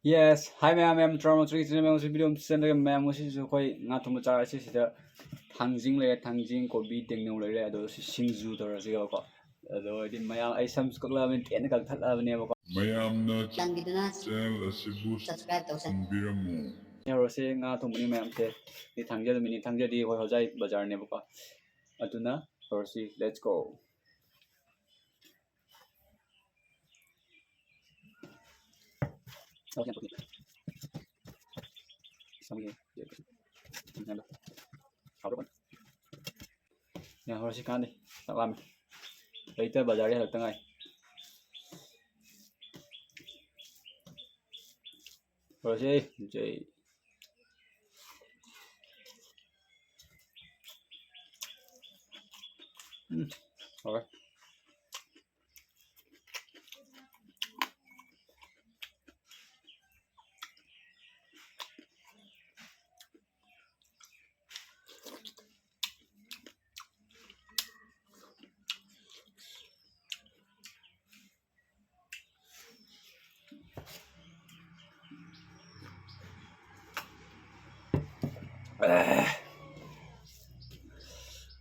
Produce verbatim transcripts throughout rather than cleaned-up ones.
Yes, hi ꯃꯌꯥꯝ, ꯃꯌꯥꯝ ꯇꯔꯥꯃꯉꯥ ꯇꯔꯥꯃꯉꯥ ꯃꯌꯥꯝ ꯉꯁꯤ video ꯑꯃ ꯁꯦꯝꯖꯔꯒꯦ꯫ ꯃꯌꯥꯝ ꯉꯁꯤꯁꯨ ꯑꯩꯈꯣꯏ ꯉꯥ ꯊꯣꯡꯕ ꯆꯥꯔꯁꯤ꯫ ꯁꯤꯗ ꯊꯥꯡꯖꯤꯡ ꯂꯩꯔꯦ, ꯊꯥꯡꯖꯤꯡ, ꯀꯣꯕꯤ, ꯇꯦꯡꯅꯧ ꯂꯩꯔꯦ, ꯑꯗꯣ ꯁꯤ ꯁꯤꯡꯖꯨ ꯇꯧꯔꯁꯤꯒꯕꯀꯣ꯫ ꯑꯗꯣ ꯍꯥꯏꯗꯤ ꯃꯌꯥꯝ ꯑꯩ ꯁꯝꯁꯨ ꯀꯛꯂꯛꯑꯕꯅꯤ, ꯇꯦꯟꯅ ꯀꯛꯊꯠꯂꯛꯑꯕꯅꯦꯕꯀꯣ꯫ ꯃꯌꯥꯝꯅ ꯆꯥꯟꯕꯤꯗꯨꯅ channel ꯑꯁꯤꯕꯨ subscribe ꯇꯧꯁꯟꯕꯤꯔꯝꯃꯨ꯫ ꯍꯧꯔꯁꯤ, ꯉꯥ ꯊꯣꯡꯕꯅꯤ ꯃꯌꯥꯝꯁꯦ꯫ ꯁꯤ ꯊꯥꯡꯖ ꯅꯨꯃꯤꯠꯅꯤ, ꯊꯥꯡꯖꯗꯤ ꯑꯩꯈꯣꯏ ꯍꯣꯖꯥꯏ ꯕꯖꯥꯔꯅꯦꯕꯀꯣ꯫ ꯑꯗꯨꯅ ꯍꯧꯔꯁꯤ, let's go꯫ ꯌꯥ, ꯍꯧꯔꯁꯤ ꯀꯥꯟꯗꯦ, ꯆꯥꯛ ꯂꯥꯝꯃꯦ꯫ ꯂꯩꯇ ꯕꯖꯥꯔꯗꯩ ꯍꯜꯂꯛꯇ ꯉꯥꯏ꯫ ꯍꯧꯔꯁꯤ, ꯖꯩ꯫ ꯎꯝ, ꯍꯥꯎꯔꯦ꯫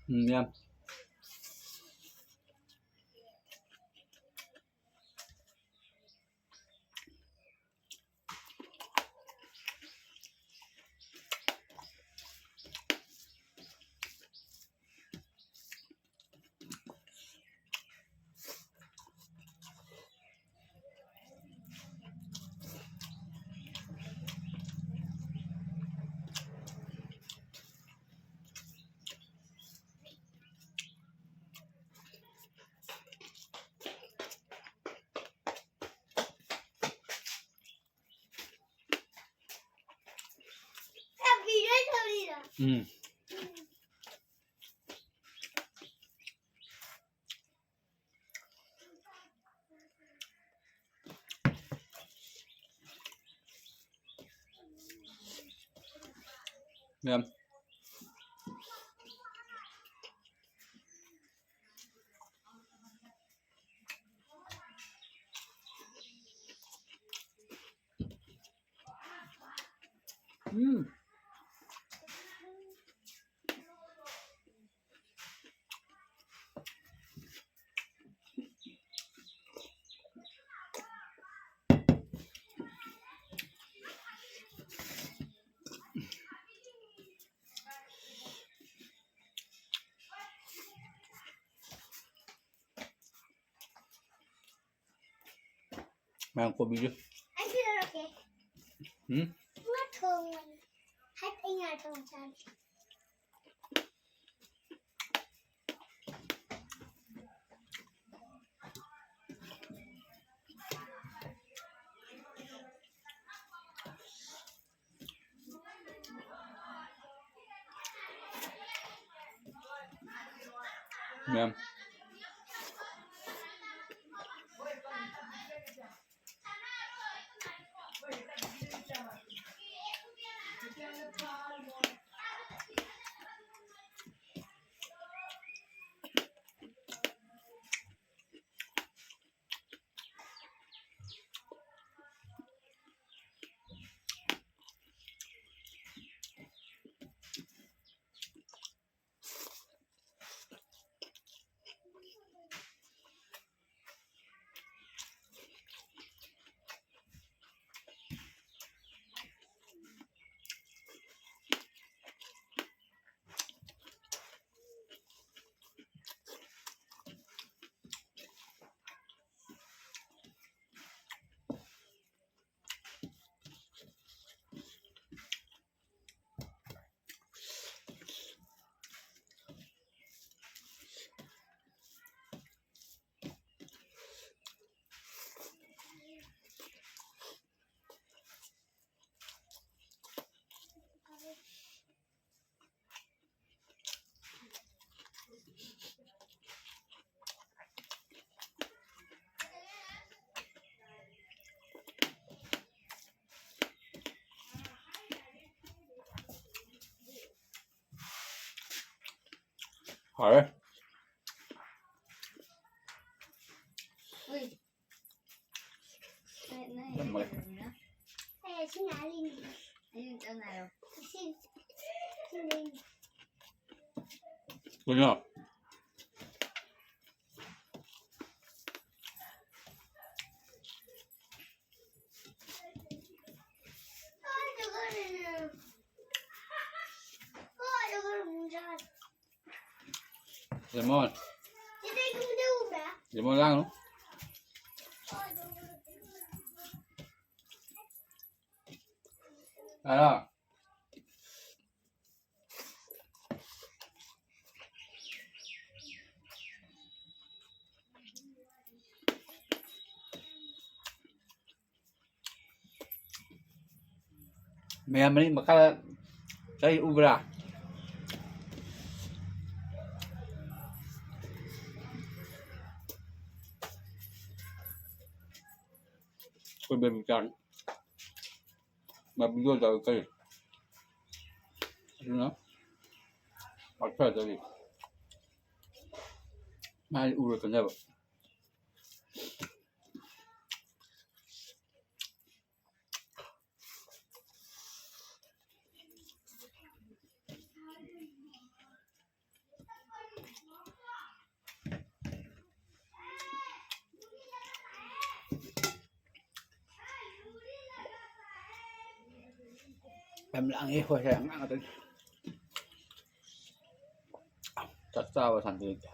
ꯎꯝ, ꯌꯥꯝ꯫ ꯎꯝ꯫ ꯌꯥꯝ꯫ ꯎꯝ꯫ ꯃꯌꯥꯝ ꯀꯣꯕꯤꯁꯦ꯫ ꯑꯩ ꯄꯤꯔꯛꯀꯦ꯫ ꯎꯝ? ꯉꯥ ꯊꯣꯡꯕꯅꯤ꯫ ꯍꯠ, ꯑꯩ ꯉꯥ ꯊꯣꯡꯕ ꯆꯥꯒꯦ꯫ ꯃꯌꯥꯝ꯫ ꯍꯥꯎꯔꯦ꯫ ꯎꯏ꯫ ꯌꯥꯝ ꯃꯥꯜꯂꯦ꯫ ꯑꯦ, ꯁꯤ ꯉꯥꯔꯤꯅꯤ꯫ ꯀꯩꯅꯣ? ꯂꯦꯃꯣꯟ꯫ ꯂꯦꯃꯣꯟ ꯂꯥꯡꯅꯨ꯫ ꯑꯥ꯫ ꯃꯌꯥꯝ ꯃꯅꯤꯡ ꯃꯈꯥꯗ ꯆꯩ ꯎꯕ꯭ꯔꯥ? ꯑꯩꯈꯣꯏ ꯕꯦꯕꯤ ꯆꯥꯅꯤ꯫ ꯃꯥ ꯚꯤꯗꯤꯑꯣ ꯇꯧꯔꯛꯀꯅꯤ꯫ ꯑꯗꯨꯅ ꯄꯥꯛꯊꯗꯕꯤ꯫ ꯃꯥꯗꯤ ꯎꯔꯣꯏ ꯈꯟꯖꯕ꯫ ꯌꯥꯝ ꯂꯥꯡꯉꯦ ꯑꯩꯈꯣꯏꯁꯦ, ꯑꯉꯥꯡ ꯉꯥꯛꯇꯅꯤ꯫ ꯆꯥꯛ ꯆꯥꯕ ꯁꯥꯟꯇꯤ ꯂꯩꯇꯦ꯫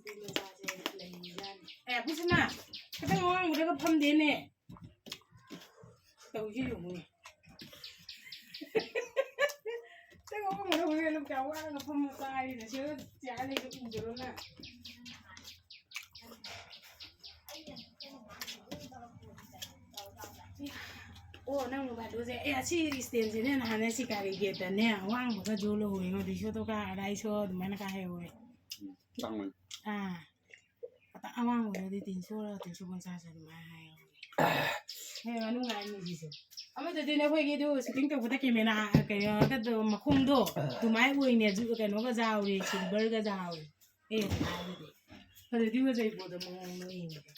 ꯅꯨꯄꯤ ꯃꯆꯥꯁꯦ ꯂꯩꯔꯤꯖꯥꯠꯅꯤ꯫ ꯑꯦ, ꯄꯨꯁꯤꯅ, ꯈꯤꯇꯪ ꯑꯋꯥꯡꯕꯗꯒ ꯐꯝꯗꯦꯅꯦ꯫ ꯇꯧꯁꯤ ꯌꯦꯡꯉꯨꯅꯦ꯫ ꯈꯤꯇꯪ ꯑꯋꯥꯡꯕꯗ ꯍꯧꯖꯤꯛ ꯑꯗꯨꯝ ꯀꯌꯥ ꯋꯥꯅ ꯐꯝꯃ ꯆꯥꯔꯤꯅꯣ? ꯁꯤꯗ ꯆꯤꯌꯥꯔ ꯂꯩꯕ ꯎꯗ꯭ꯔꯣ ꯅꯪ? ꯑꯣ, ꯅꯪ ꯃꯣꯕꯥꯏꯜꯗꯨꯁꯦ꯫ ꯑꯦ, ꯑꯁꯤ ꯏꯁꯇꯦꯟꯁꯤꯅꯦ ꯅꯍꯥꯟꯅꯦ ꯁꯤꯀꯥꯔꯤ ꯒꯦꯠꯇꯅꯦ ꯑꯋꯥꯡꯕꯒꯁꯨ ꯂꯧꯍꯧꯔꯦꯉꯣ, ꯗꯨꯏꯁꯣꯗꯣ ꯀꯥ, ꯑꯔꯥꯏꯁꯣ ꯑꯗꯨꯃꯥꯏꯅ ꯀꯥ ꯍꯩꯍꯧꯔꯦ꯫ ꯎꯝ, ꯇꯥꯡꯕꯅꯤ꯫ ꯑꯥ꯫ ꯑꯇꯥ-, ꯑꯋꯥꯡꯕꯗꯗꯤ ꯇꯤꯟꯁꯣꯔ, ꯇꯤꯟꯁꯣ ꯄꯣꯟꯆꯥꯁꯦ ꯑꯗꯨꯃꯥꯏꯅ ꯍꯥꯏꯌꯦ꯫ ꯍꯌꯦꯡ ꯉꯥꯅꯨ ꯉꯥꯏ ꯃꯤꯁꯤꯁꯨ꯫ ꯑꯃꯗꯨꯗꯤꯅꯦ ꯑꯩꯈꯣꯏꯒꯤ ꯑꯗꯨ ꯁꯨꯇꯤꯡ ꯇꯧꯕꯗ ꯀꯦꯃꯦꯔꯥ ꯀꯩꯅꯣꯒꯗꯣ ꯃꯈꯣꯡꯗꯣ ꯑꯗꯨꯃꯥꯏꯅ ꯑꯣꯏꯅꯦ, ꯑꯗꯨ ꯀꯩꯅꯣꯒ ꯌꯥꯎꯔꯦ, ꯁꯤꯜꯚꯔꯒ ꯌꯥꯎꯔꯦ꯫ ꯑꯦ, ꯍꯥꯏꯗꯨꯗꯤ꯫ ꯐꯖꯗꯤ ꯐꯖꯩ ꯄꯣꯠꯇꯣ ꯃꯑꯣꯡꯗꯣ ꯌꯦꯡꯕꯗ꯫